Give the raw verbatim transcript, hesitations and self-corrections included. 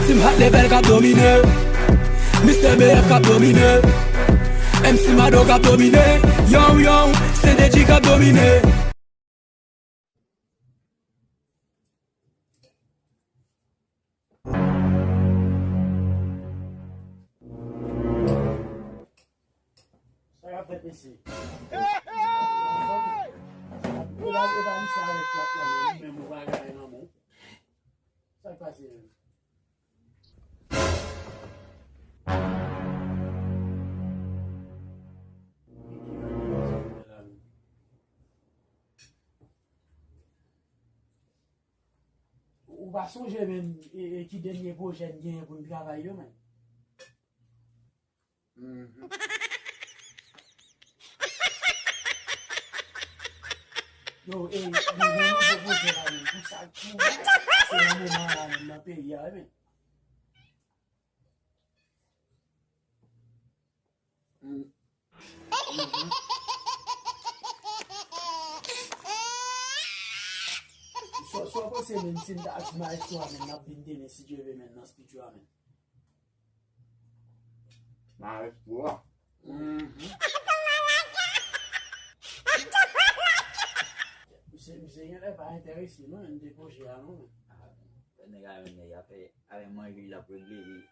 Team Hot Level k ap domine. Mister B F k ap domine. M C Mado k ap domine. Yow, yow, se Deji k ap domine. Sa k ap fèt, mesye? Ou la, se pa misye avèk plat la, men li menm ou pa gade nan men. Sa k pase menm? Ou pa sonje menm e, e ki dènye pwojè n genyen pou n travay yo menm? Mhm. Yo, e, nou gen nouvo pwojè la menm. Pou sa, pou, se nan moman la menm, nan peyi a, wi, menm. Mm. Mhm. Sa, sa w panse, menm si m ta di maestro a, menm, n ap vin demen, si Dye vle, menm, nan estidyo a, menm? Maestro a. Mhm. Misye, misye genlè pa enterese, non, menm, de pwojè a, non, menm. Ah, nèg a, menm, nèg a fè, avè manje, l ap regle li.